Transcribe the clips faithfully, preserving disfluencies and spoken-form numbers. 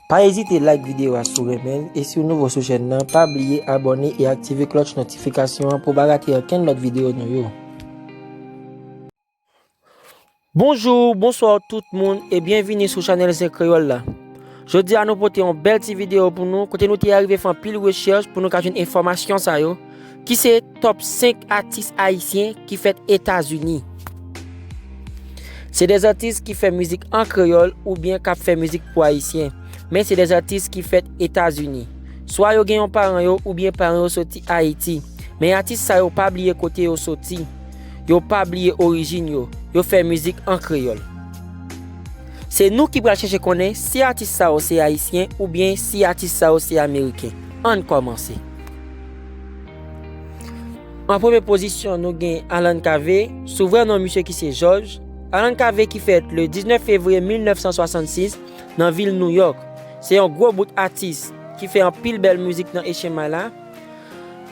Pa ezite like videyo a si w renmen l, e si w nouvo sou chèn nan, pa bliye abòne e aktive klòch notifikasyon an pou w pa rate okenn lòt videyo nou yo. Bonjou, bonswa tout moun, e byenvini sou chanèl Zen Kreyòl la. Jodi a nou pote yon bèl ti videyo pou nou, kote nou te arive fè anpil rechèch pou nou ka jwenn enfòmasyon sa yo, ki se top senk atis ayisyen ki fèt Etazini. Se de atis ki fè mizik an kreyòl oubyen k ap fè mizik pou ayisyen, men se de atis ki fèt Etazini. Swa yo gen yon paran yo oubyen paran yo soti Ayiti, men atis sa yo pa bliye kote yo soti, yo pa bliye orijin yo, yo fè mizik an kreyòl. Se nou ki pral chèche konnen si atis sa yo se ayisyen oubyen si atis sa yo se ameriken. Ann kòmanse. An premye pozisyon, nou gen Alan Cavé, sou vrè non misye ki se Jòj. Alan Cavé ki fèt le diznèf fevriye mil nèf san swasannsis nan vil Nouyòk. Se yon gwo bout atis ki fè anpil bèl mizik nan H M I la.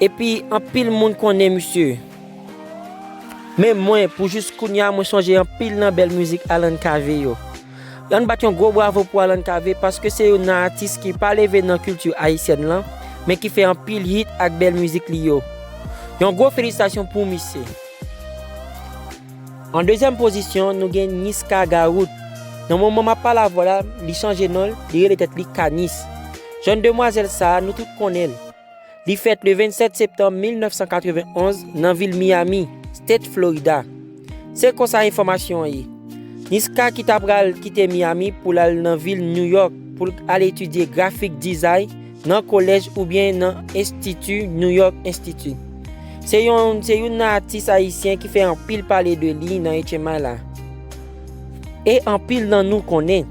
Epi anpil moun konnen misye. Men mwen, pou jis kounye a, mwen sonje anpil nan bèl mizik Alan Cavé yo. Ann bat yon gwo bravo pou Alan Cavé paske se youn nan atis ki pa leve nan kilti ayisyèn lan, men ki fè anpil hit ak bèl mizik li yo. Yon gwo felisitasyon pou misye. An dezyèm pozisyon, nou gen Niska Garout. Nan moman m ap pale avè w la, li chanje non l, li rele tèt li Kanis. Jèn demwazèl sa a, nou tout konnen l. Li fèt le vennsèt septanm mil nèf san katrevenn onz nan vil Miami, State Florida. Se konsa enfòmasyon an ye. Niska ki ta pral kite Miami pou l al nan vil New York pou l al etidye grafik dizay nan kolèj oubyen nan enstiti New York Institute. Se yon, se youn nan atis ayisyen ki fè anpil pale de li nan H M I la. E anpil nan nou konnen.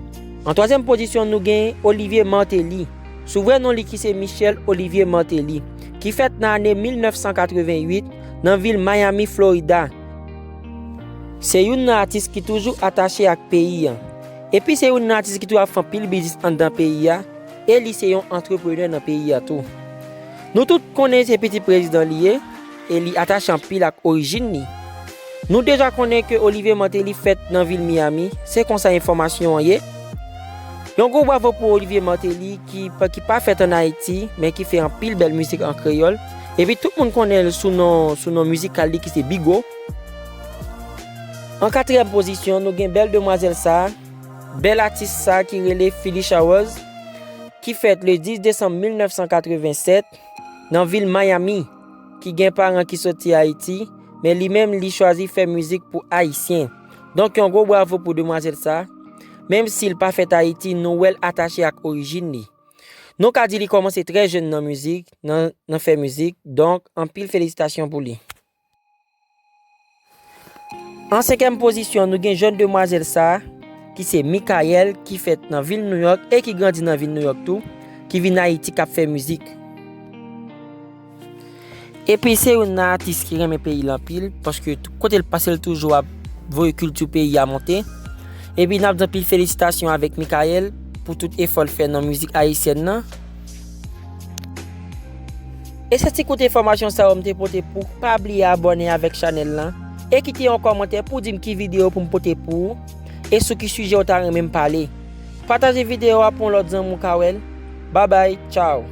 An twazyèm pozisyon, nou gen Olivier Martelly. Sou vrè non li ki se Michel Olivier Martelly, ki fèt nan ane mil nèf san katrevenn uit nan vil Miami, Florida. Se youn nan atis ki toujou atache ak peyi a. Epi se youn nan atis ki toujou ap fè anpil biznis anndan peyi a, e li se yon antreprenè nan peyi a tou. Nou tout konnen se pitit prezidan li ye, e li atache anpil ak orijin li. Nou deja konnen ke Olivier Martelly fèt nan vil Miami, se konsa enfòmasyon an ye. Yon gwo bravo pou Olivier Martelly ki, ki pa fèt ann Ayiti, men ki fè anpil bèl mizik an kreyòl. Epi tout moun konnen l sou non, sou non mizikal li ki se Bigo. An katriyèm pozisyon, nou gen bèl demwazèl sa a, bèl atis sa a ki rele Philly Showers, ki fèt le dis desanm mil nèf san katrevennsèt nan vil Miami, ki gen paran ki soti Ayiti, men li menm li chwazi fè mizik pou Ayisyen. Donk yon gwo bravo pou demwazèl sa a. Menm si l pa fèt Ayiti, nou wè l atache ak orijin li. Nou ka di li kòmanse trè jèn nan mizik, nan, nan fè mizik, donk anpil felisitasyon pou li. An senkyèm pozisyon, nou gen jèn demwazèl sa a, ki se Michaëlle, ki fèt nan vil Nouyòk e ki grandi nan vil Nouyòk tou, ki vin Ayiti k ap fè mizik. Epi se youn nan atis ki renmen peyi l anpil, paske tout kote l pase l toujou ap voye kilti peyi a monte. Epi n ap di anpil felisitasyon avèk Michaëlle pou tout efò l fè nan mizik ayisyèn nan. E se ti kout enfòmasyon sa yo m te pote pou w. Pa bliye abòne avèk chanèl lan e kite yon kòmantè pou di m ki videyo pou m pote pou ou e sou ki sijè w ta renmen m pale. Pataje videyo a pou yon lòt zanmi w ka wè l. Babay, tchaw.